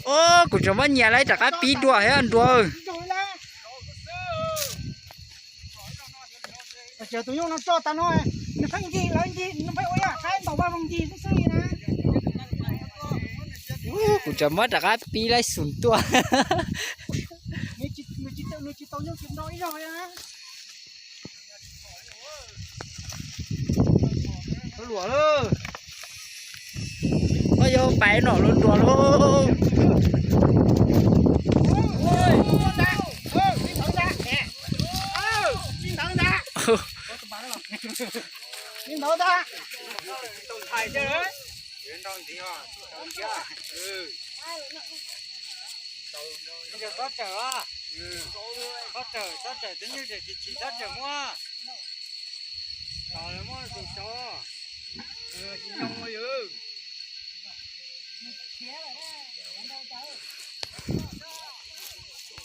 Os, kuv tseem muab nyias lawv rov qab pib dua thiab nruas. Tus nyuj no tso tas no, nws pheej ncig lawv ncig, nws pheej ua yam saib ntaus vaj voog ncig xwb xwb li na. Kuv tseem muab rov qab pib laib xum tuaj. Nws tsis tau nyuj tsis nto ib zaug li na. Luam lauj. Koj yuav pais nom luas luas lauj. Txhob tsawm, txhob tsawm, txhob tsawm, tus nyuj tsis tsis txhob tsawm muab. Tos lawv muab tus tsov, tsis zoo yus.